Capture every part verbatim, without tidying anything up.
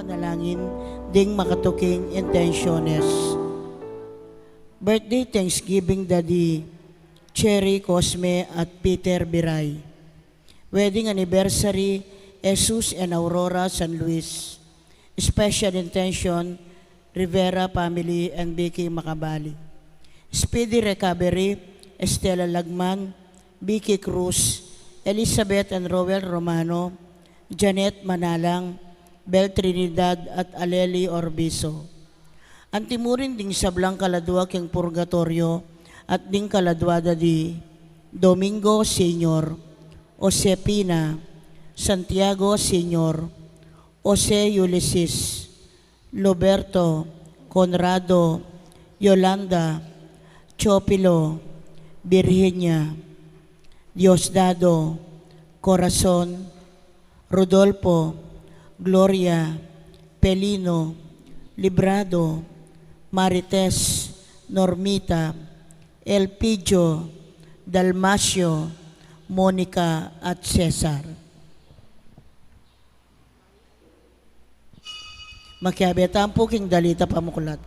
Nalangin ding makatuking intensyones. Birthday Thanksgiving da di Cherry Cosme at Peter Biray. Wedding anniversary, Jesus and Aurora San Luis. Special intention, Rivera family and Vicky Macabali. Speedy recovery, Estela Lagman, Vicky Cruz, Elizabeth and Roel Romano, Janet Manalang, Bel Trinidad at Aleli Orbizo. Anti mu rin ding sablang kaladua king purgatoryo at ding kaladua da di Domingo Senior, Josepina, Santiago Senior, Jose Ulises, Loberto, Conrado, Yolanda, Chopilo, Virginia, Diosdado, Corazon, Rodolfo, Gloria, Pelino, Librado, Marites, Normita, Elpidio, Dalmacio, Monica, at Cesar. Makiabe tamu pu king dalita pamuklat.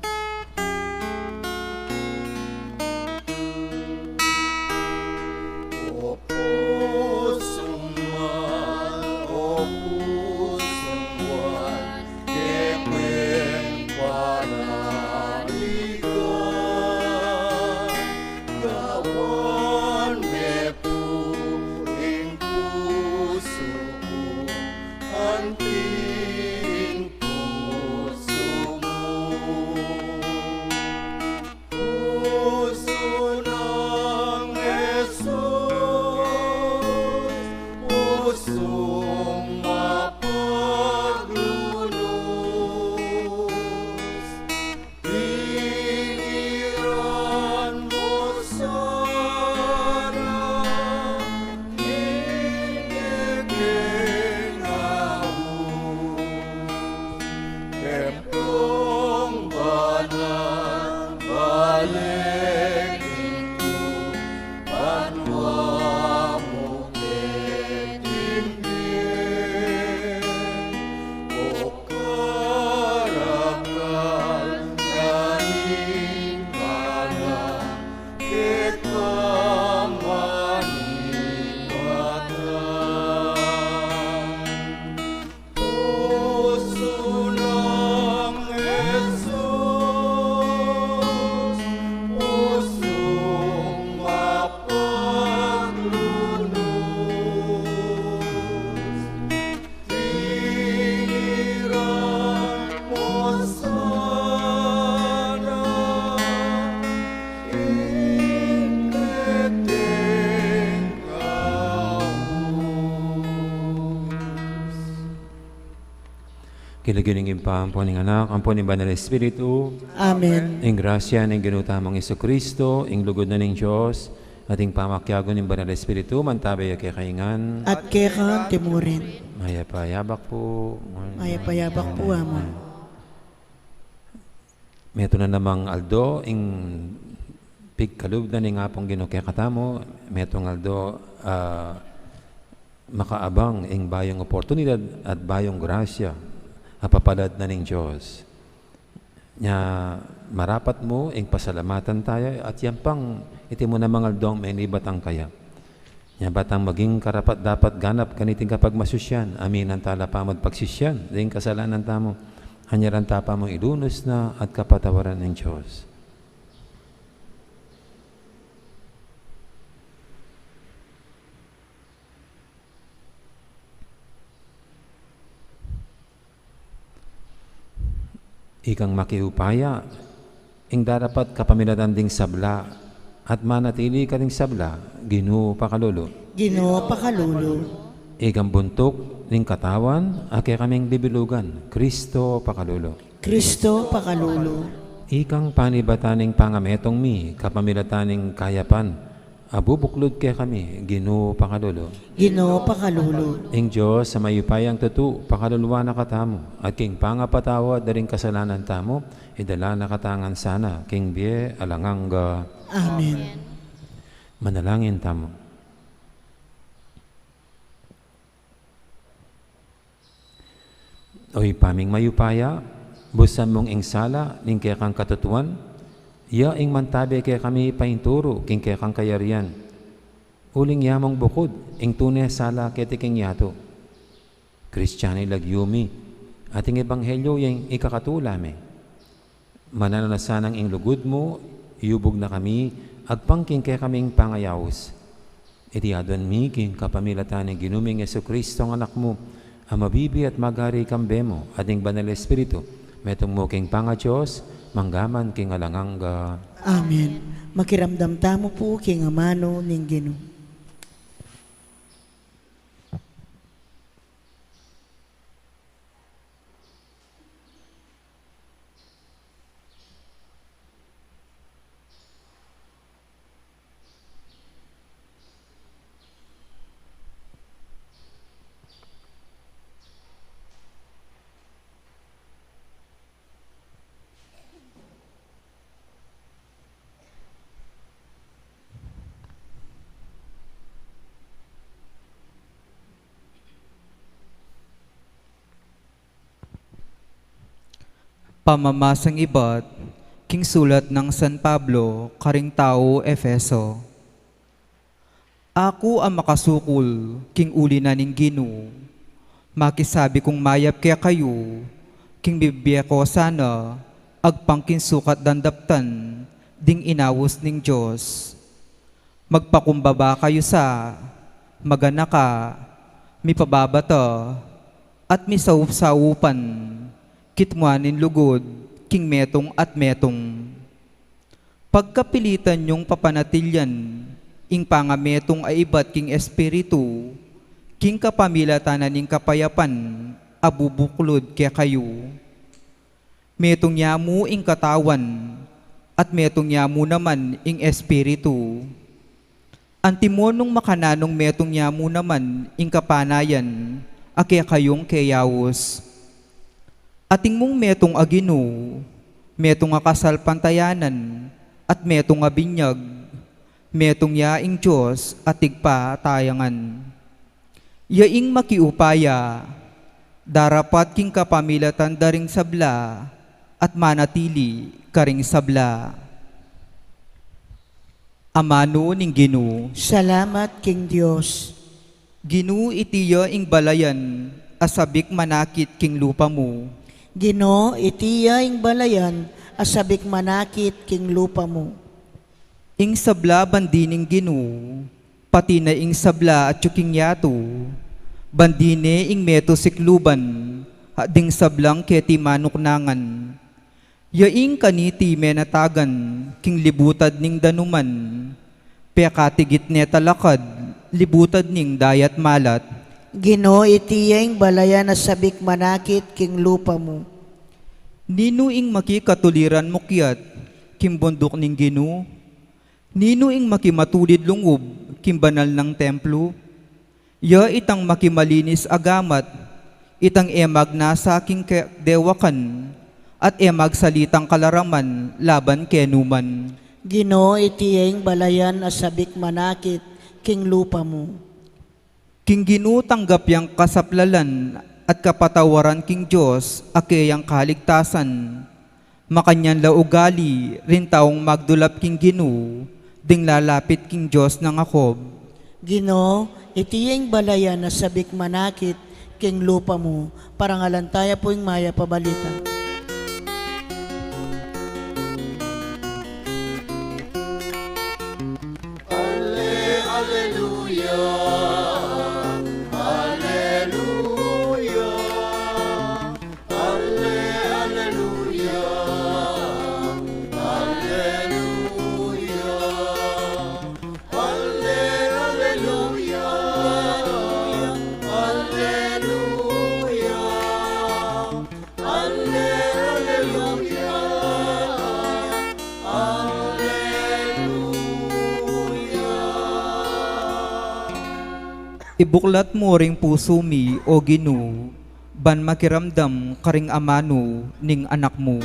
King lagyu ning Ibpa, ampo ning Anak, ampo ning Banal Espiritu. Amen. Ing grasya ning Ginu tamung Jesucristo, ing lugud na ning Dios, at ing pamakiabe ning Banal Espiritu, mantabe ya kekayu ngan. At keka anti mu rin. Mayap a yabak pu. Mayap a yabak pu, Among. Metung na namang aldo ing pigkalub na ning Apung Ginu kekatamu, metung aldo, ah, makaabang ing bayung oportunidad at bayung grasya a papalad na ning Dios. Nya, marapat mu ing pasalamatan taya at yang pang iti mu namang aldo a menibat kaya. Nya, ba tang maging karapat-dapat ganap kaniting kapagmasusyan, aminan tala pamu at pagsisyan ding kasalanan tamu, anyaran ta pamung ilunus na at kapatawaran ning Dios. Ikang makiupaya, ing darapat kapamilatan ding sabla, at manatili karing sabla, Ginu pakalulu. Ginu pakalulu. Ikang buntuk ning katawan, a kekaming bibilugan, Kristo pakalulu. Kristo pakalulu. Ikang panibatan ning pangametung mi, kapamilatan ning kayapan, a bubuklud kekami, Ginu pakalulu. Ginu pakalulu. Ing Dios a mayupayang tutu, pakaluluan na katamu, at king pangapatawad da ring kasalanan tamu, idala na katamu ngan sana, king bie alang angga. Amen. Manalangin tamu. O Ibpa ming mayupaya, busan mung ing sala ning kekang katutuan, ya ing mantabe kekami painturu king kekang kayarian. Uling ya mung bukud ing tune sala keti king yatu. Kristiano ing lagyu mi, at ing ebanghelyo ya ing ikakatula mi. Mananu na sanang ing lugud mu, yubug na kami, agpang king kekaming pangayaus. Iti aduan mi king kapamilatan ning Ginu ming Jesucristo, ing Anak mu, a mabibie at magari kambe mu, at ning Banal Espiritu, metung mu king pangaDios, mangga man king alang angga. Amen. Makiramdam tamu pu king amanu ning Ginu. Pamamasang ibat king sulat nang San Pablo karing tau Efeso. Aku a makasukul king uli na ning Ginu, makisabi kung mayap kekayu, king bibie ko sana, agpang king sukat dang daptan ding inaus ning Dios. Magpakumbaba kayu sa, maganaka, mipababata, at misaup-saupan, kitmuan ning lugud king metung at metung. Pagkapilitan yung papanatilian ing pangametung a ibat king Espiritu, king kapamilatan na ning kapayapan a bubuklud kekayu. Metung ya mu ing katawan, at metung ya mu naman ing Espiritu. Antimo nung makananung metung ya mu naman ing kapanayan a kekayung keyaus. Atin mung metung a Ginu, metung a kasalpantayanan, at metung a binyag, metung ya ing Dios a tigpatayangan. Ya ing makiupaya, darapat king kapamilatan da ring sabla, at manatili karing sabla. Amanu ning Ginu. Salamat king Dios. Ginu, iti ya ing balayan a sabik manakit king lupa mu. Ginu, iti ya ing balayan a sabik manakit king lupa mu. Ing sabla bandi ning Ginu, pati na ing sabla atyu king yatu, bandi ne ing metung sikluban, at ding sablang keti manuknangan. Ya ing kaniti menatagan king libutad ning danuman, pekatigit ne talakad libutad ning dayat malat. Ginu, iti ya ing balayan a sabik manakit king lupa mu. Ninu ing makikatuliran mukyat king bunduk ning Ginu? Ninu ing makimatulid lungub king banal nang templu? Ya itang makimalinis a gamat, itang e magnasa king ke-, dewakan, at e magsalitang kalaraman laban kenu man. Ginu, iti ya ing balayan a sabik manakit king lupa mu. King Ginu tanggap yang kasaplalan at kapatawaran king Dios a keyang kaligtasan. Makanyan la ugali ring taung magdulap king Ginu, ding lalapit king Dios nang Jacob. Ginu, iti ya ing balayan a sabik manakit king lupa mu. Parangalan taya pu ing mayap a balita. Ale-, aleluya, aleluya. Ale-, aleluya, aleluya. Ale-, aleluya, aleluya. Ale-, aleluya, aleluya. Ibuklat mu ring pusu mi, O Ginu, ban makiramdam karing amanu ning Anak mu.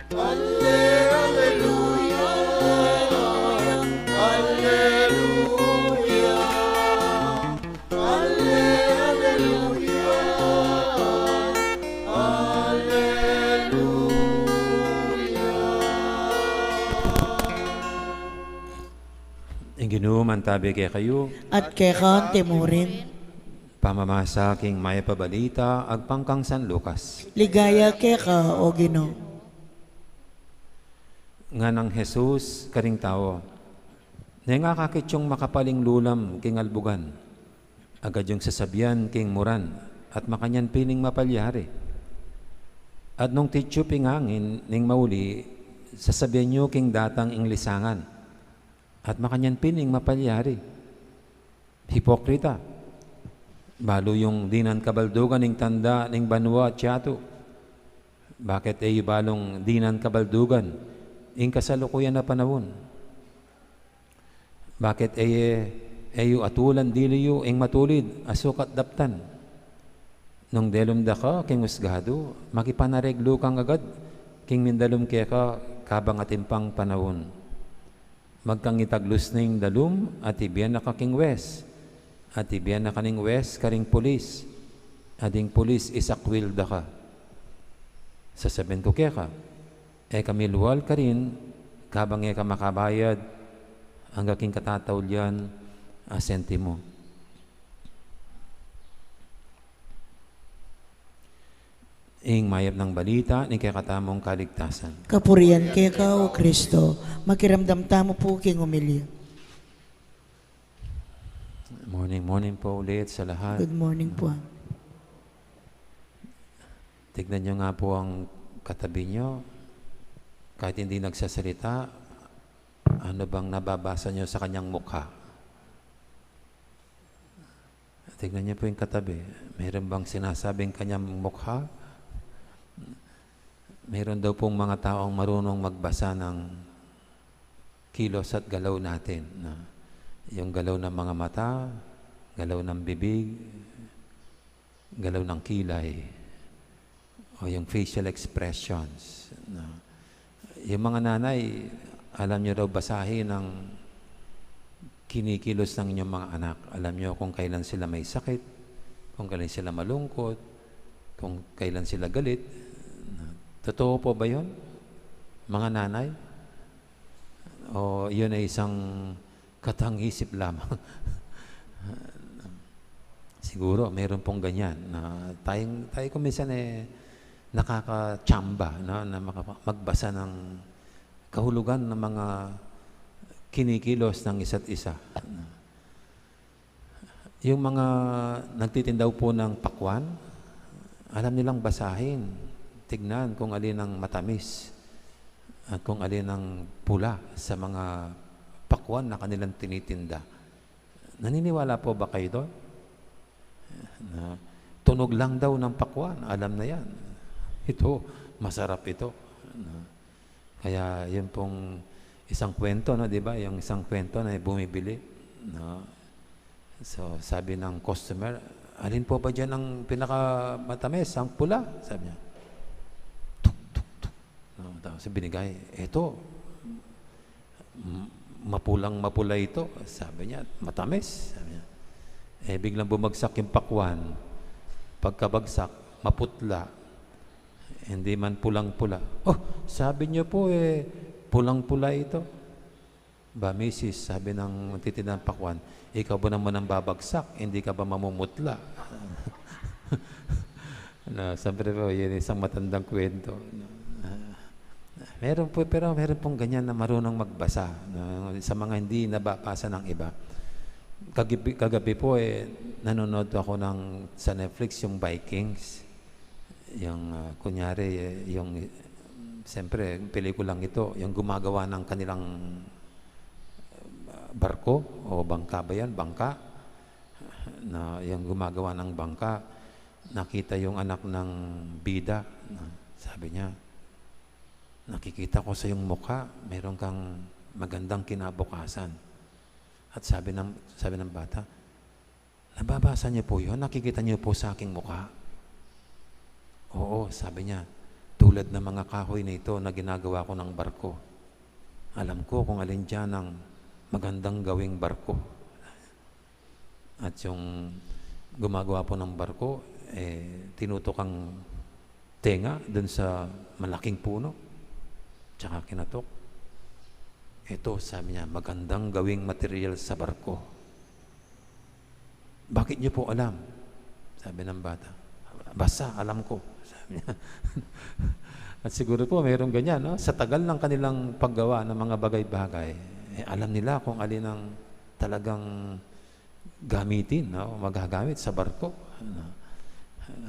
Ale-, aleluya, aleluya. Ale-, Mantabi kekayu. At keka antimurin. Pamamasa king mayap a balita agpang kang San Lucas. Ligaya keka, O Ginu. Nganang Jesus karing tau, neng akakit yung makapaling lulam king albugan, agad yung sasabian king muran, at makanyan pin ing mapalyari. At nung titsup ing angin ning mauli, sasabian yu king datang ing lisangan, at makanyan pin ing mapalyari. Hipokrita, balu yung dinan kabaldugan ing tanda ning banua at yatu. Bakit e yu balung dinan kabaldugan ing kasalukuyan a panaun? Bakit e, e yu atulan dili yu ing matulid a sukat daptan? Nung delum da ka king usgadu, makipanareglu kang agad king mindalum keka kabang atin pang panaun. Magkangitaglus ning dalum at ibian na ka king wes, at ibian na ka ning wes karing pulis, at ding pulis isakwil da ka. Sasabian ku keka, e ka milual karin kabang e ka makabayad angga king katataulian a sentimu. Ing mayap nang balita ning kekatamung kaligtasan. Kapurian keka, O Kristo. Makiramdam tamu pu king omilya. Morning, morning po ulit sa lahat. Good morning po. Tignan nyo nga po ang katabi nyo. Kahit hindi nagsasalita, ano bang nababasa nyo sa kanyang mukha? Tignan nyo po yung katabi. Meron bang sinasabing kanyang mukha? Meron daw pong mga taong marunong magbasa ng kilos at galaw natin, no? Yung galaw ng mga mata, galaw ng bibig, galaw ng kilay, o yung facial expressions, no? Yung mga nanay, alam nyo raw basahin ang kinikilos ng inyong mga anak. Alam nyo kung kailan sila may sakit, kung kailan sila malungkot, kung kailan sila galit. Totoo po ba yun, mga nanay? O yun ay isang katang-isip lamang? Siguro, meron pong ganyan na tayong, tayo kung minsan, eh, nakakachamba, no, na makapa-, magbasa ng kahulugan ng mga kinikilos ng isa't isa. Yung mga nagtitinda po ng pakwan, alam nilang basahin, tignan kung alin ang matamis at kung alin ang pula sa mga pakwan na kanilang tinitinda. Naniniwala po ba kayo doon? Na tunog lang daw ng pakwan, alam na yan. Ito, masarap ito. Na, kaya yun pong isang kwento, no, di ba? Yung isang kwento na bumibili, no? So, sabi ng customer, "Alin po ba dyan ang pinakamatamis? Ang pula?" Sabi niya. Tuk, tuk, tuk. No, tapos binigay, "Eto, m-, mapulang mapula ito." Sabi niya, "Matamis." Sabi niya. Eh, biglang bumagsak yung pakwan. Pagkabagsak, maputla. Hindi man pulang-pula. "Oh, sabi niyo po, eh, pulang-pula ito." "Ba, misis," sabi ng titindang pakwan, "ikaw ba naman ang babagsak, hindi ka ba mamumutla?" Na, siyempre po, yun isang matandang kwento. Ah, meron po, pero meron pong ganyan na marunong magbasa, no? Sa mga hindi nababasa ng iba. Kagabi, kagabi po, eh, nanonood ako ng, sa Netflix, yung Vikings. Yung, ah, kunyari, eh, yung, siyempre, yung pelikulang ito, yung gumagawa ng kanilang, ah, barko o bangka ba yan? Bangka. Na yung gumagawa ng bangka, nakita yung anak ng bida. Na, sabi niya, "Nakikita ko sa iyong mukha, meron kang magandang kinabukasan." At sabi ng, sabi ng bata, "Nababasa niyo po yun? Nakikita niyo po sa aking mukha?" "Oo," sabi niya, "tulad ng mga kahoy na ito na ginagawa ko ng barko. Alam ko kung alin diyan ang magandang gawing barko." At yung gumagawa po ng barko, eh, tinutok ang tenga dun sa malaking puno. Tsaka kinatok. Ito, sabi niya, magandang gawing material sa barko. Bakit niyo po alam? Sabi ng bata. Basta, alam ko. Sabi niya. At siguro po, mayroong ganyan, no? Sa tagal ng kanilang paggawa ng mga bagay-bagay, eh, alam nila kung alin ang talagang gamitin, no? Magagamit sa barko. No?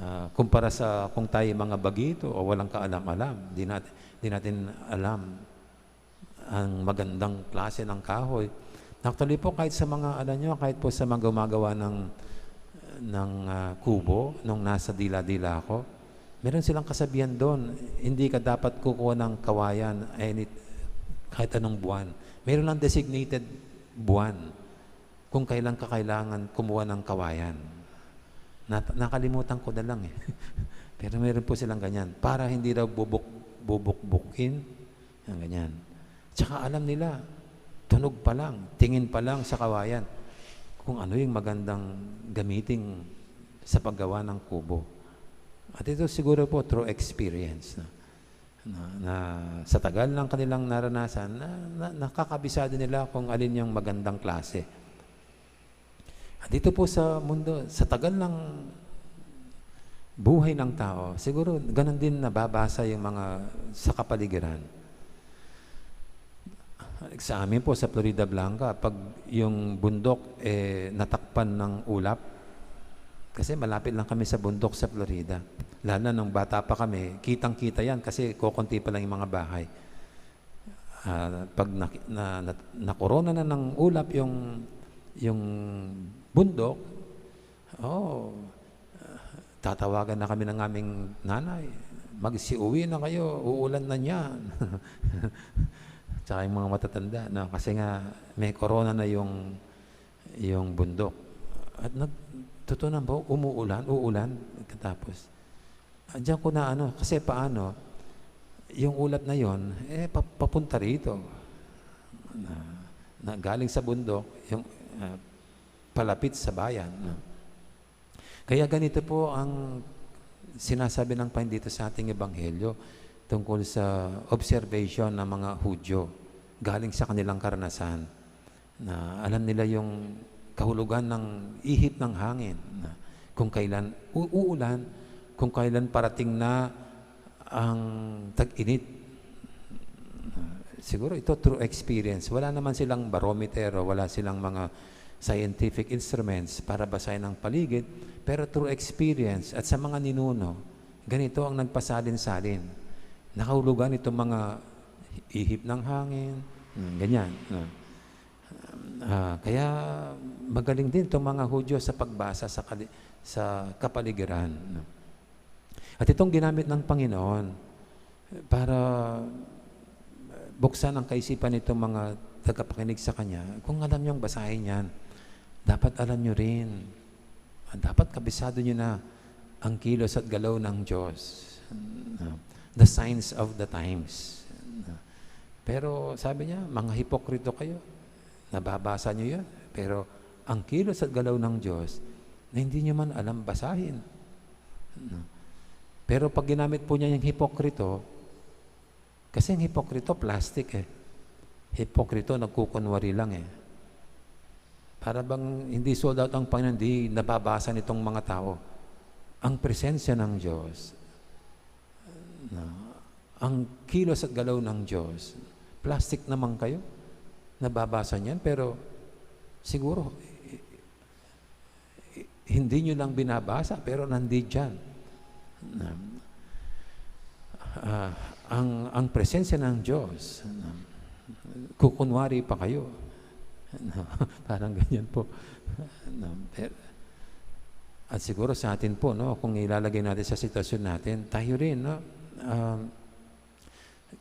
Ah, kumpara sa kung tayo mga bagito o walang kaalam-alam, di natin, di natin alam ang magandang klase ng kahoy. Actually po, kahit sa mga, alam nyo, kahit po sa mga gumagawa ng, ng, ah, kubo, nung nasa dila-dila ako, meron silang kasabihan doon, hindi ka dapat kukuha ng kawayan any, kahit anong buwan. Meron lang designated buwan kung kailan ka kailangan kumuha ng kawayan. Nat-, nakalimutan ko na lang eh. Pero meron po silang ganyan. Para hindi daw bubuk-, bubukbukin. Yan, ganyan. Tsaka alam nila, tunog pa lang, tingin pa lang sa kawayan, kung ano yung magandang gamitin sa paggawa ng kubo. At ito siguro po through experience. No? Na, na sa tagal ng kanilang naranasan, na, na, nakakabisado nila kung alin yung magandang klase. At dito po sa mundo, sa tagal ng buhay ng tao, siguro ganun din nababasa yung mga sa kapaligiran. Sa amin po sa Floridablanca, pag yung bundok, eh, natakpan ng ulap, kasi malapit lang kami sa bundok sa Florida. Lalo na nung bata pa kami, kitang-kita yan kasi kokonti pa lang yung mga bahay. Ah, pag na, na, na, nakorona na ng ulap yung, yung bundok, oh, tatawagan na kami ng aming nanay, "Magsiuwi na kayo, uulan na niyan." Tsaka yung mga matatanda, no? Kasi nga may korona na yung, yung bundok. At nag-, totoo na po, umuulan, uulan. Katapos, andiyan ko na ano, kasi paano, yung ulap na yon, eh, pa-, papunta rito. Na, na galing sa bundok, yung, ah, palapit sa bayan, no? Kaya ganito po ang sinasabi ng Panginoon dito sa ating ebanghelyo tungkol sa observation ng mga Hudyo galing sa kanilang karanasan, na alam nila yung kahulugan ng ihip ng hangin, na kung kailan u-, uulan, kung kailan parating na ang tag-init. Siguro ito through experience. Wala naman silang barometer o wala silang mga scientific instruments para basahin ang paligid, pero through experience at sa mga ninuno, ganito ang nagpasalin-salin. Nakahulugan itong mga ihip ng hangin, hmm, ganyan, no? Ah, kaya magaling din itong mga Hudyo sa pagbasa sa kali-, sa kapaligiran, no? At itong ginamit ng Panginoon para buksan ang kaisipan nitong mga tagapakinig sa Kanya, kung alam niyong basahin yan, dapat alam niyo rin, dapat kabisado niyo na ang kilos at galaw ng Diyos, no? The signs of the times, no? Pero sabi niya, "Mga hipokrito kayo, nababasa niyo yan, pero ang kilos at galaw ng Diyos na hindi niyo man alam basahin." No? Pero pag ginamit po niya yung hipokrito, kasi ang hipokrito, plastic eh. Hipokrito, nagkukunwari lang eh. Para bang hindi sold out ang Panginoon, di nababasa nitong mga tao ang presensya ng Diyos. No? Ang kilos at galaw ng Diyos. Plastic naman kayo. Nababasa niyan, pero siguro, i-, i-, hindi nyo lang binabasa, pero nandiyan. Na, ah, ang, ang presensya ng Diyos, na, kukunwari pa kayo. Na, parang ganyan po. Na, pero, at siguro sa atin po, no, kung ilalagay natin sa sitwasyon natin, tayo rin, no, um,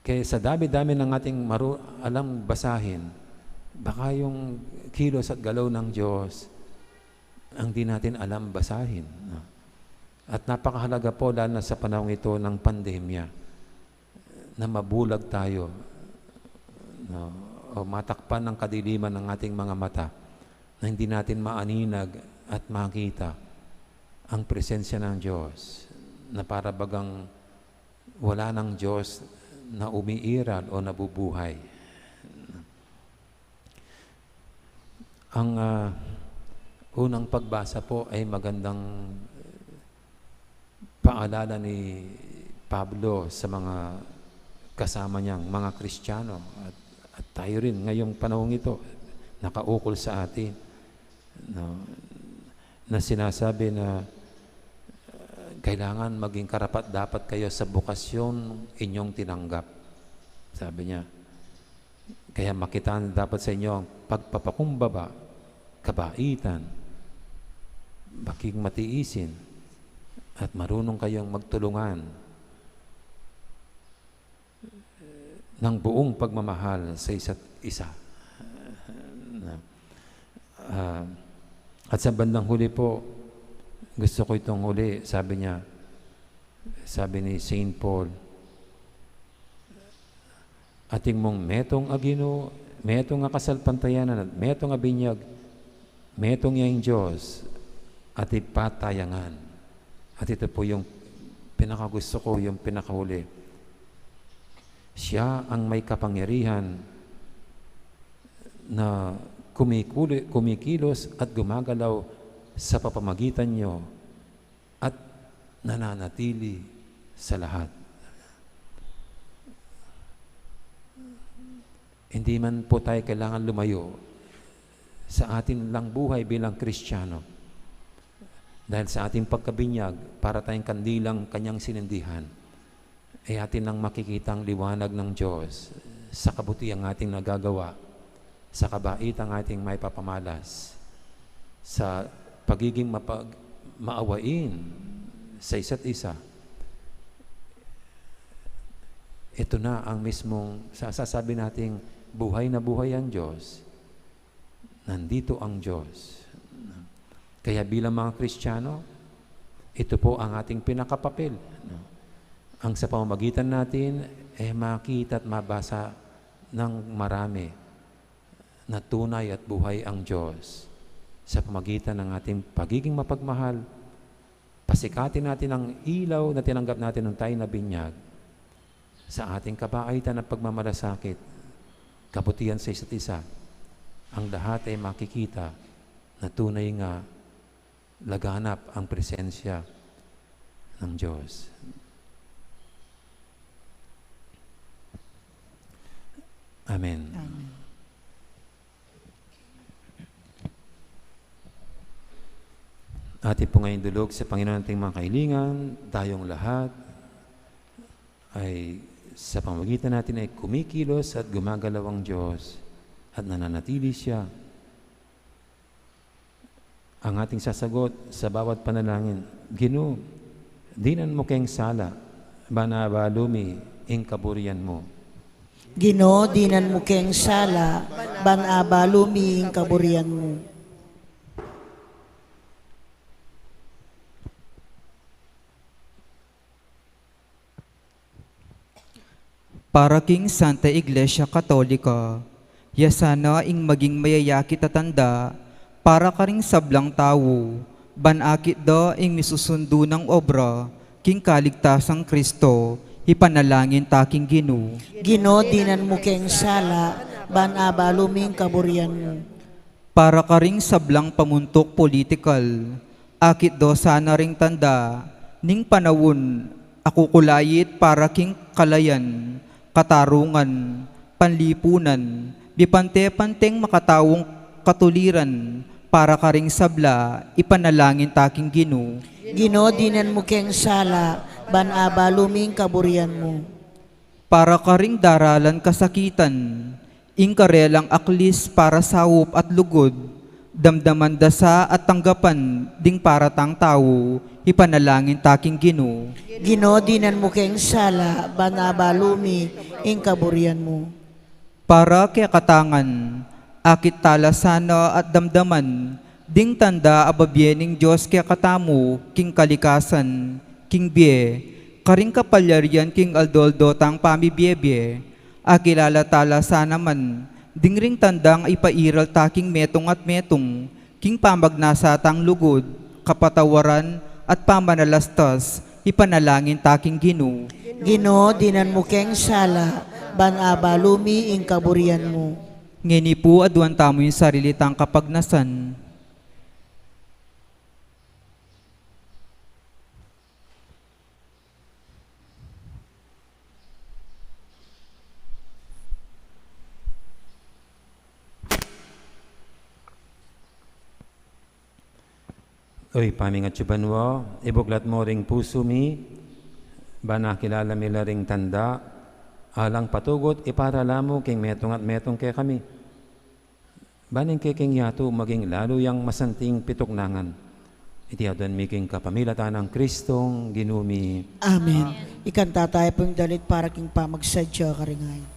kaya sa dami-dami ng ating maru-, alang basahin, baka yung kilos at galaw ng Diyos ang di natin alam basahin, no? At napakahalaga po, lalo na sa panahong ito ng pandemya, na mabulag tayo, no? O matakpan ng kadiliman ng ating mga mata na hindi natin maaninag at makita ang presensya ng Diyos na para bagang wala ng Diyos na umiiral o nabubuhay. Ang, ah, unang pagbasa po ay magandang paalala ni Pablo sa mga kasama niyang mga Kristiyano at, at tayo rin ngayong panahong ito, nakaukol sa atin, no, na sinasabi na, ah, kailangan maging karapat-dapat kayo sa bokasyon inyong tinanggap, sabi niya. Kaya makitaan dapat sa inyo ang pagpapakumbaba, kabaitan, maging matiisin, at marunong kayong magtulungan ng buong pagmamahal sa isa't isa. Ah, at sa bandang huli po, gusto ko itong huli, sabi niya, sabi ni Saint Paul, "Atin mung metung a Ginu, metung a kasalpantayanan, at metung a binyag, metung ya ing Dios, at ipatayangan." At ito po yung pinakagusto ko, yung pinakahuli. Siya ang may kapangyarihan na kumikuli-, kumikilos at gumagalaw sa pamamagitan nyo at nananatili sa lahat. Hindi man po tayo kailangan lumayo sa atin lang buhay bilang Kristiyano. Dahil sa ating pagkabinyag, para tayong kandilang kanyang sinindihan, ay atin nang makikita ang liwanag ng Diyos sa kabutiang ating nagagawa, sa kabaitan ating maipapamalas, sa pagiging mapag-, maawain sa isa't isa. Ito na ang mismong sasabi nating buhay na buhay ang Diyos. Nandito ang Diyos. Kaya bilang mga Kristiyano, ito po ang ating pinakapapel, no? Ang sa pamamagitan natin, eh, makita at mabasa ng marami na tunay at buhay ang Diyos sa pamagitan ng ating pagiging mapagmahal. Pasikatin natin ang ilaw na tinanggap natin nung tayo nabinyag sa ating kabaitan at pagmamalasakit, kabutihan sa isa't isa. Ang lahat ay makikita na tunay nga laganap ang presensya ng Diyos. Amen. Amen. Atin po ngayong dulog sa Panginoon ating mga kahilingan, tayong lahat ay sa pamamagitan natin ay kumikilos at gumagalaw ang Diyos at nananatili siya. Ang ating sasagot sa bawat panalangin, Ginu, dinan mu keng sala, ban abalu mi ing kaburian mu. Ginu, dinan mu keng sala, ban abalu mi ing kaburian mu. Para king Santa Iglesia Katolika, ya sana ing maging mayayakit a tanda para karing sablang tau, ban akit da ing misusundu nang obra king kaligtasang Kristo, ipanalangin ta king Ginu. Ginu, dinan mu keng sala, ban abalu mi ing kaburian mu. Para karing sablang pamuntuk politikal, akit da sana ring tanda ning panaun a kukulait para king kalayan, katarungan, panlipunan, mipante-panteng makataung katuliran para karing sabla, ipanalangin ta king Ginu. Ginu, dinan mu keng sala, ban abalu mi ing kaburian mu. Para karing daralan kasakitan, ing karelang aklis para saup at lugud, damdaman da sa at tanggapan ding para tang tau, ipanalangin ta king Ginu. Ginu, dinan mu keng sala, ban abalu mi ing kaburian mu. Para kekatang ngan, akit tala sana at damdaman ding tanda a babie ning Dios kekatamu king kalikasan, king bie, karing kapalyarian king aldo-aldo tang pamibie-bie. Akilala tala sana man ding ring tandang ipairal ta king metung at metung, king pamagnasa tang lugud, kapatawaran, at pamanalastas, ipanalangin ta king Ginu. Ginu, dinan mu keng sala, ban abalu mi ing kaburian mu. Ngeni pu, aduan tamu ing sarili tang kapagnasan. O Ibpa ming atsu banua, ibuklat mu ring pusu mi, ban akilala mi la ring tanda, alang patugut iparala mu king metung at metung kekami. Ban ing kekeng yatu maging lalu yang masanting pituknangan. Iti aduan mi king kapamilatan nang Kristong Ginu mi. Amen. Ikanta tayu pung dalit para king pamagsadya karing ain.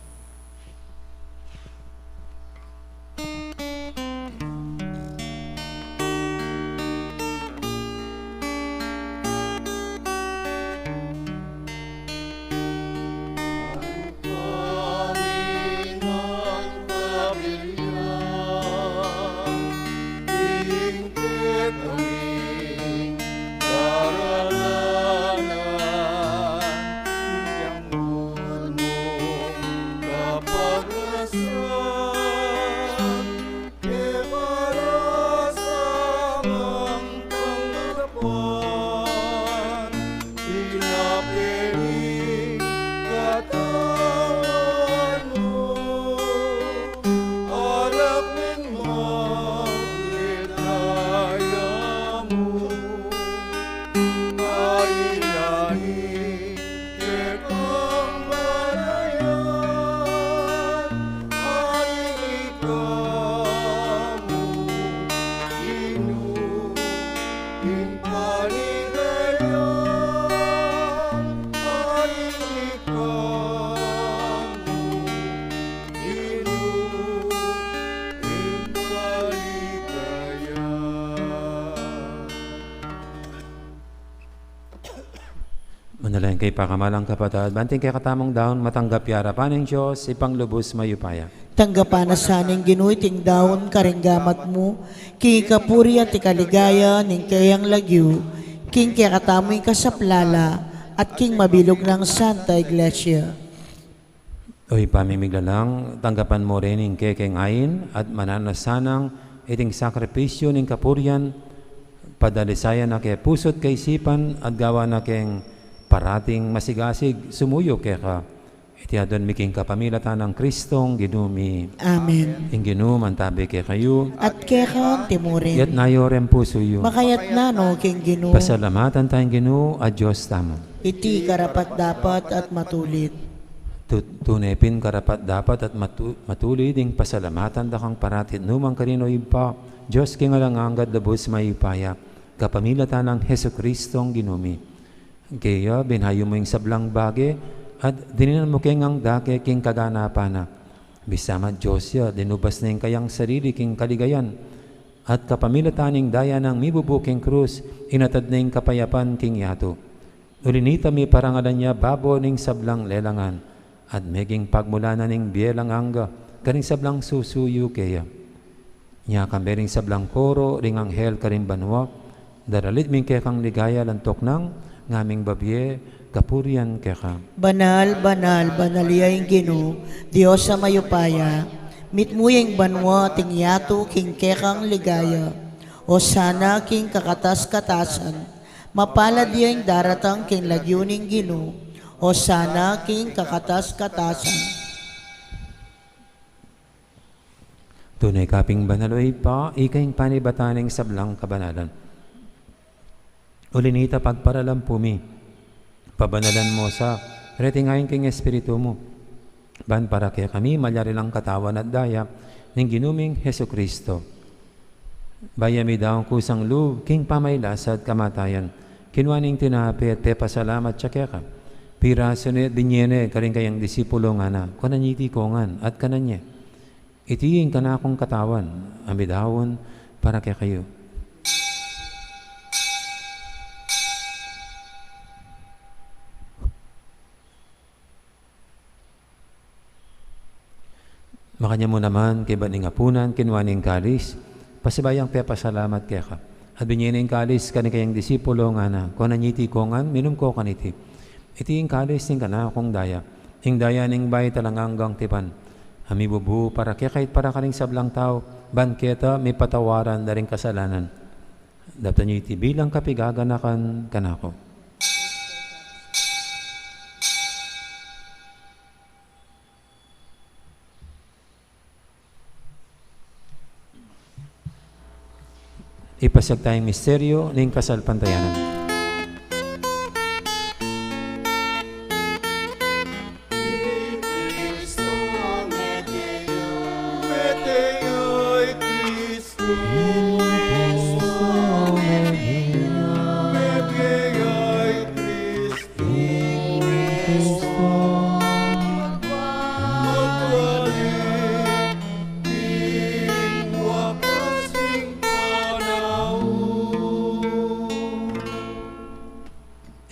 Manalangin kayu, pakamalan kung kapatad, ban iting kekatamung daun matanggap ya arapan ning Dios, Ibpang lubus mayupaya. Tanggapan na sa ning Ginu iting daun karing gamat mu, king ikapuri at ikaligaya ning keyang lagyu, king kekatamung kasaplalan, at king mabilug nang Santa Iglesia. O Ibpa ming miglalang, tanggapan mu rin ing kekeng ain at mananu na sanang iting sakripisyu ning kapurian, padalisayan na keng pusu't kaisipan at gawan na keng parating masigasig sumuyu keka. Iti aduan mi king kapamilatan nang Kristong Ginu mi. Amen. Ing Ginu mantabi kekayu. At keka mu rin. Itas yu ring pusu yu. Makatas na no king Ginu. Pasalamatan taya ing Ginu a Dios tamu. Iti karapat-dapat at matulid. Tu-, tune pin karapat-dapat at matu-, matulid ing pasalamatan da kang parati at nu man karin, o Ibpa, Dios king alang angga at lubus mayupaya, kapamilatan nang Jesucristong Ginu mi. Kaya, binhayu mu ing sablang bage, at dininan mu keng angga ke king kaganapan na. Bisa man Dios ya, linubas na ing kayang sarili king kaligayan, at kapamilatan ning daya nang mibubu king krus, inatad na ing kapayapan king yatu. Uli nita, miparangalan ya babo ning sablang lelangan, at meging pagmulan na ning bie alang angga karing sablang susuyu keya. Inya kambe ring sablang koro ring anghel karing banua, daralit mi ing kekang ligaya, lantok nang ngaming babie kapurian keka. Banal, banal, banal ya ing Ginu, Dios a mayupaya, mitmu ya ing banua at ing yatu king kekang ligaya. Osana king kakatas-katasan, mapalad ya ing daratang king lagyu ning Ginu, Osana king kakatas-katasan. Tune ka pin banal, o Ibpa, ika ing panibatan ning sablang kabanalan. Uli nita, pagparalampu mi, pabanalan mu sa reting ain king Espiritu mu, ban para kekami malyari lang katawan at daya ning Ginu ming Jesucristo. Bayu ya midaun kusang lub king pamaylasa at kamatayan, kinua ne ing tinape at pepasalamat ya keka. Pirasu ne at binie ne karing kayang disipulo, ngana, kunan ye iti kongan at kanan ye. Iti ing kanakung katawan a midaun para kekayu. Makanyan mu naman, kaybat ning apunan, kinua ne ing kalis, pasibayu yang pepasalamat keka, at binie ne ing kalis karing kayang disipulo, ngana, kunan ye iti kongan, minum ko kaniti. Iti ing kalis ning kanakung daya, ing daya ning bayu at alang anggang tipan, A mibubu para kekayu't para karing sablang tau, ban keta mipatawaran da ring kasalanan. Daptan yu iti bilang kapigaganakan kanaku. Ipasiag taya ing misteryu ning kasalpantayanan.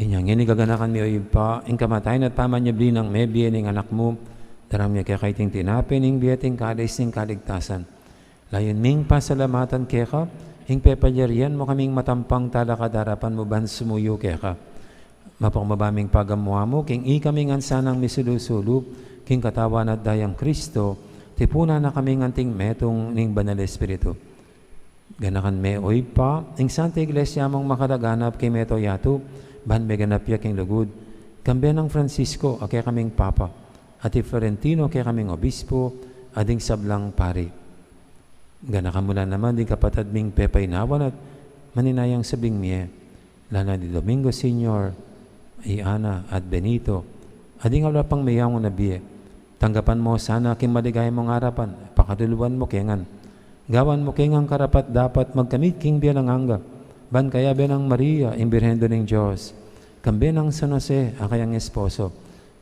Inya ngeni gaganakan mi, o Ibpa, ing kamatayan at pamanyubli nang mebie ning Anak mu, darang mi keka iting tinape ning bie at ing kalis ning kaligtasan. Layun ming pasalamatan keka ing pepalyarian mu kaming matampang talakad king arapan mu ban sumuyu keka. Mapakumbaba ming pagamu-amu king ikami ngan sanang misulu-sulu king Katawan at Dayang Kristo, tipunan na kaming anting metung ning Banal Espiritu. Ganakan me, o Ibpa, ing Santa Iglesia mung makalaganap king mabilug a yatu, ban meganap ya king lugud, kambe nang Francisco a kekaming Papa, at i Florentino a kekaming Obispo, at ding sablang pari. Ganakan mu la naman ding kapatad ming pepainawan at maninayang subling mie, lalo na di Domingo Senior, i Ana at Benito, at ding ala pang meyangu na bie. Tanggapan mu sana king maligaya mung arapan, pakaluluan mu ke ngan. Gawan mu ke ngan karapat-dapat magkamit king bie alang angga, ban kayabe nang Maria, ing Birhen Indu ning Dios, kambe nang San Jose a kayang esposo,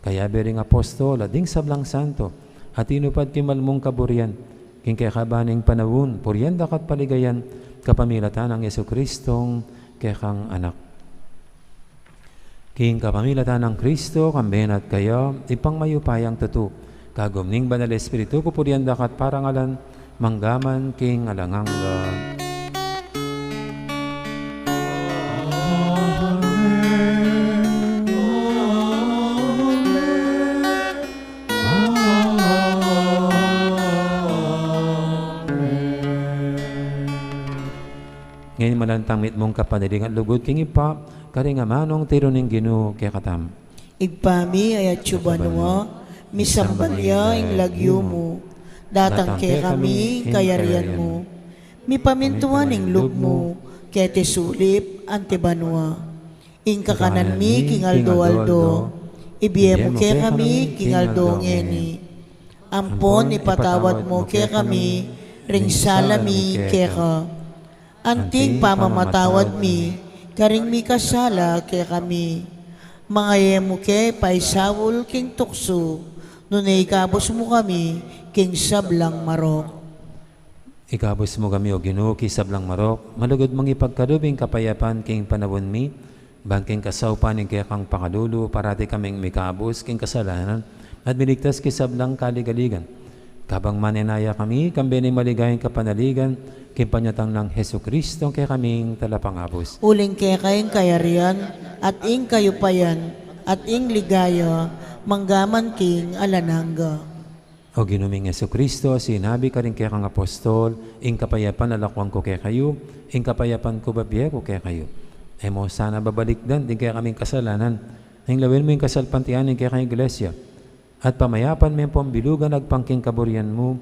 kayabe ring apostol at ding sablang santo, a tinupad king mal mung kaburian, king kekaban ning panaun, purian da ka at paligayan, kapamilatan nang Jesucristong kekang Anak. King kapamilatan nang Kristo, kambe na at kaya, Ibpang mayupayang tutu, kagum ning Banal Espiritu, pupurian da ka at parangalan, mangga man king alang angga. Amen. Amen. Amen. Ngeni manalangin tang mitmung kapanaligan at lugud king Ibpa, karing amanung tiru ning Ginu kekatamu. Ibpa mi, a atsu ka banua, misamban ya ing lagyu mu, datang kekami ing kayarian mu, mipamintuan ing lub mu, keti sulip anti banua. Ing kakanan mi king aldo-aldo, ibie mu kekami king aldo ngeni. Ampon ipatawad mu kekami ring sala mi keka, anting pamamatawad mi karing mikasala kekami. Manga e mu ke paisaul king tuksu, nune ikabus mu kami king sablang marok. Ikabus mu kami, O Ginu, king sablang marok, malugud mung ipagkalub ing kapayapan king panaun mi, ban king kasaupan ning kekang pakalulu, parati kaming mikabus king kasalanan, at miligtas king sablang kaligaligan. Kabang manenaya kami, kambe ning maligayang kapanaligan, king panyatang nang Jesucristo, kekaming Talapangabus. Uling keka ing kayarian, at ing kayupayan, at ing ligaya, mangga man king alang angga. O Ginu ming Jesucristo, sinabi karing kekang apostol, ing kapayapan lalakwan ku kekayu, ing kapayapan ku bibie ku kekayu. E mu sana babalikdan ding kekaming kasalanan, nune lawen mu ing kasalpantayanan ning kekang Iglesia, at pamayapan me ampon bilugan agpang king kaburian mu,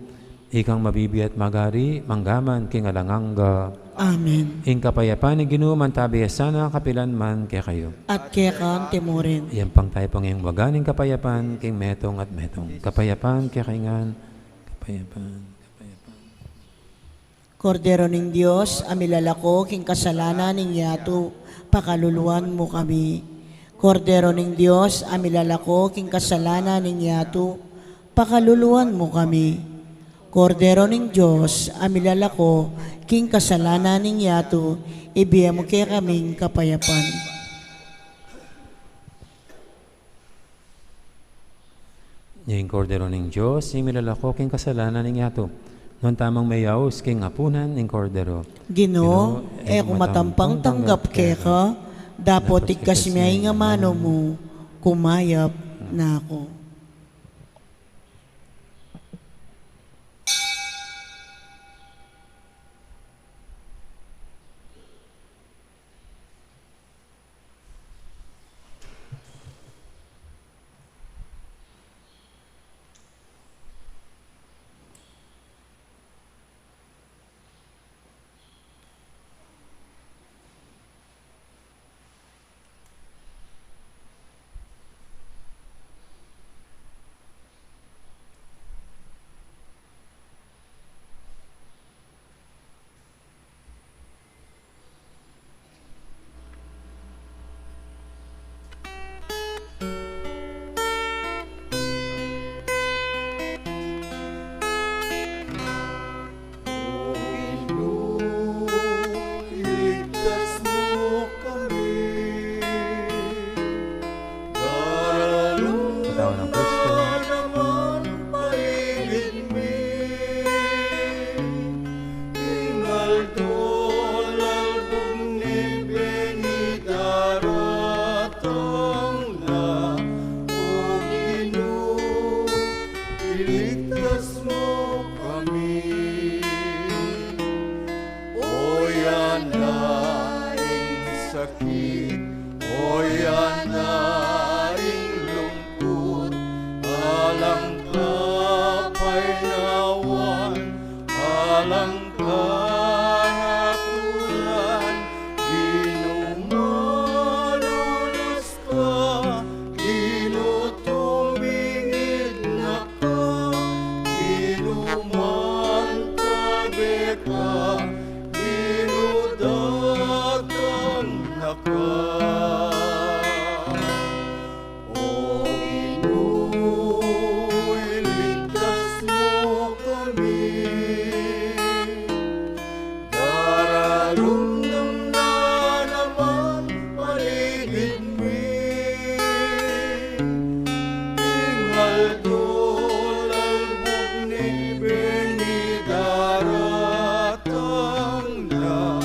ikang mabibie at magari, mangga man king alang angga. Amen. Ing kapayapan ning Ginu mantabi ya sana kapilan man kekayu. At keka mu rin. Iyampang tayu pung ing waga ning kapayapan king metung at metung. Kapayapan kekayu ngan. Kapayapan, kapayapan. Kordero ning Dios, a milalako king kasalanan ning yatu, pakaluluan mu kami. Kordero ning Dios, a milalako king kasalanan ning yatu, pakaluluan mu kami. Kordero ning Dios, a milalako king kasalanan ning yatu, ibie mu kekaming kapayapan. Ing Kordero ning Dios, a milalako king kasalanan ning yatu. Nuan tamung meyaus king apunan ning Kordero. Ginu, e ku matampang tanggap keka, dapot igkas me ing amanu mu, kumayap na ku. Sakit, o yan na ing lungkut, alang kapainawan, alang karatulan, Ginu, malunus ka, Ginu, tumingid na ka, Ginu, mantabe ka, Ginu, datang na ka. O Ginu, iligtas mu kami. Daralumdum na naman paligid mi. Ing aldo lalbug ni Beni daratang na.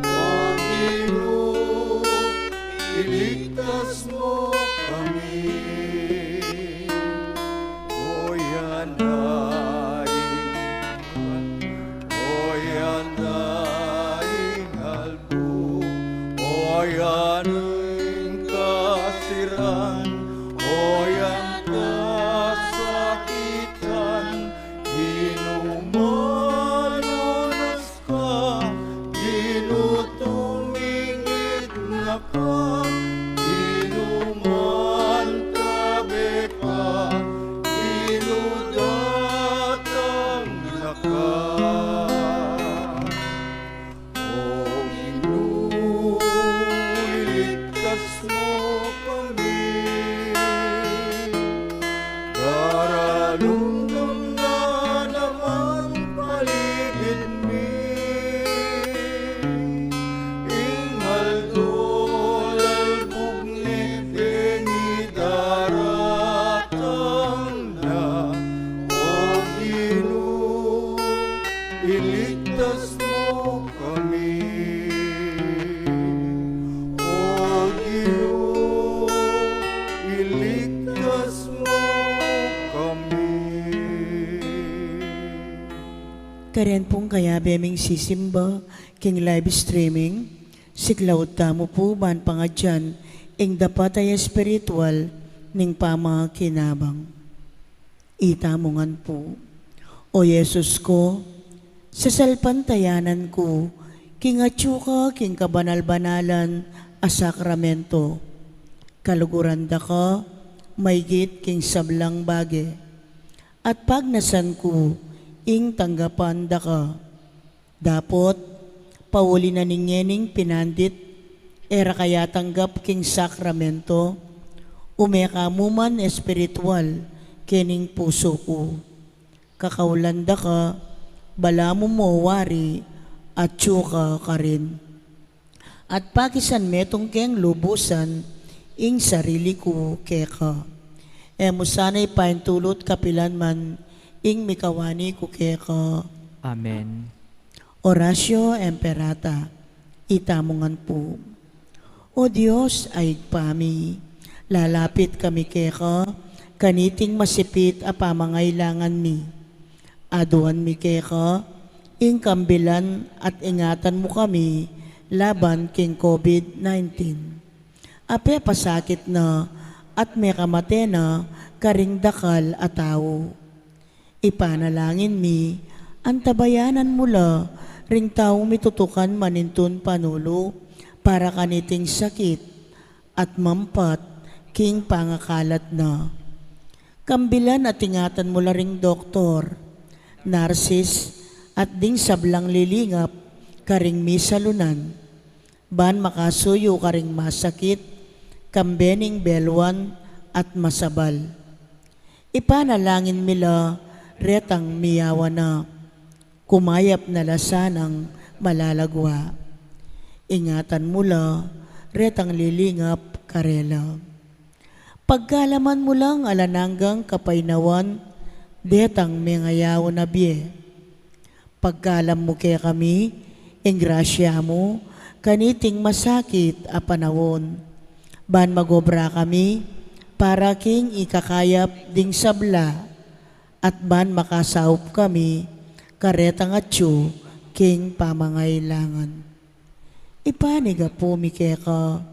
O Ginu, iligtas mu kami. O yan na ing, o yan na ing aldo, o yan ing kasiran, o yan kasakitan, Ginu, malunus ka, Ginu, tumingid na ka, Ginu, mantabe ka, Ginu, datang na ka. O Ginu, iligtas mu kami. Daralumdum na naman paligid mi. Ing aldo lalbug ni Beni daratang na. O Ginu, iligtas mu kami. O Ginu, iligtas mu kami. Karin pung kayabe ming sisimba king live streaming, siklaud tamu pu ban pangadyan ing dapat a espiritual ning pamakinabang. Itamu ngan pu. O Jesus ku, sasalpantayanan ku king atyu ka king kabanal-banalan a sakramento. Kaluguran da ka maigit king sablang bage, at pagnasan ku ing tanggapan da ka. Dapot, pauli na ning ngening pinandit, e ra ka yatanggap king sakramento, ume ka mu man espiritual kening pusu ku. Kakaulan da ka, balamu mo wari, atyu ka karin. At pakisan metung keng lubusan ing sarili ku keka. E mu sana ipaintulut kapilan man ing mikawani ku keka. Amen. Oratio Imperata. Itamu ngan pu. O Dios a Ibpa mi, lalapit kami keka kaniting masipit a pamangailangan mi. Aduan mi keka ing kambilan at ingatan mu kami laban king COVID nineteen. A pepasakit na at mekamate na karing dakal a tau. Ipanalangin mi, antabayanan mu la ring taung mitutukan manintun panulu para kaniting sakit at mampat king pangakalat na. Kambilan at ingatan mu la ring doktor, narsis, at ding sablang lilingap karing misalunan, ban makasuyu karing masakit, kambe ning beluan at masabal. Ipanalangin mi la retang miyawa na, kumayap na la sanang malalagwa. Ingatan mu la retang lilingap karela. Pagkalaman mu lang alang anggang kapainawan detang mengayaw na bie. Pagkalam mu kekami ing grasya mu kaniting masakit a panaun, ban magobra kami para king ikakayap ding sabla, at ban makasaup kami karetang atyu king pamangailangan. Ipanyawad mi keka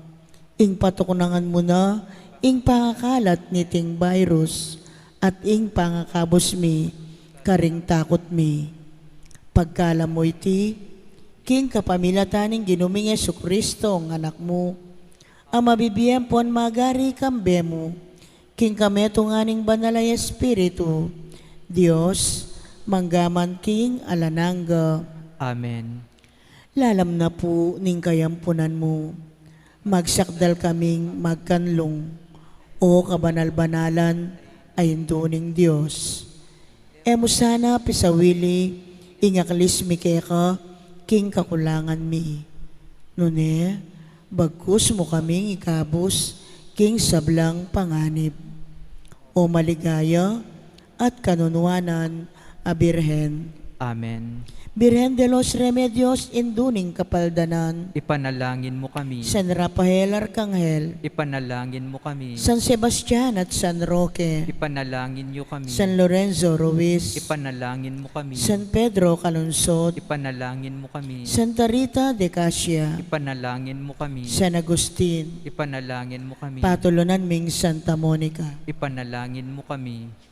ing patuknangan mu na ing pangakalat niting virus at ing pangakabus mi karing takut mi. Pagkalub mu iti, king kapamilatan ning Ginu ming Jesucristo, ing Anak mu, a mabibie ampon magari kambe mu, king kametungan ning Banal a Espiritu, Dios, mangga man king alang angga. Amen. Lalam na pu ning kayampunan mu, magsakdal kaming magkanlung, O kabanal-banalan a Indu ning Dios. E mu sana pisawili ing aklis mi keka king kakulangan mi. Nune, bagkus mu kaming ikabus king sablang panganib. O maligaya at kanunuanan a Birhen. Amen. Birhen de los Remedios, Indu ning Kapaldanan. Ipanalangin mu kami. San Rafael Arkanghel. Ipanalangin mu kami. San Sebastian at San Roque. Ipanalangin yu kami. San Lorenzo Ruiz. Ipanalangin mu kami. San Pedro Calungsod. Ipanalangin mu kami. Santa Rita de Casia. Ipanalangin mu kami. San Agustin. Ipanalangin mu kami. Patulunan ming Santa Monica. Ipanalangin mu kami.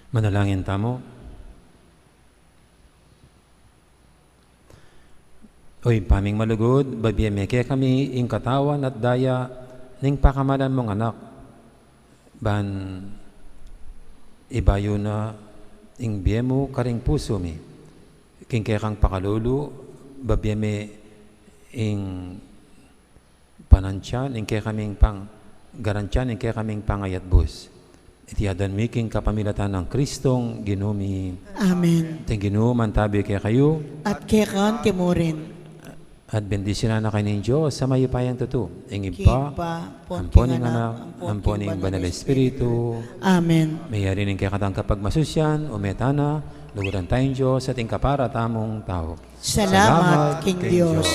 Manalangin tamu. O Ibpa ming malugud, babie me kekami ing katawan at daya ning pakamalan mung Anak, ban ibayu na ing bie mu karing pusu mi. King kekang pakalulu, babie me ing panantian ing kekaming pang-, garantian ing kekaming pangayatbus. Iti adwan mi king kapamilatan nang Kristong Ginu mi. Amen. Ing Ginu mantabi kekayu. At keka mu rin. At bendisyunan na kayu ning Dios a mayupayang tutu, ing Ibpa, Ibpa, ampon ing Anak, ampon ing Banal a Espiritu. Amen. Mayari ning kekatang kapagmasusian, ume tana, luguran taya ing Dios at ing kapara tamung tau. Salamat king Dios.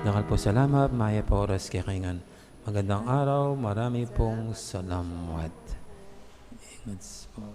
Dakal pung salamat, mayap a oras kekayu ngan. Magandang araw, marami pong salamat. Ingat po.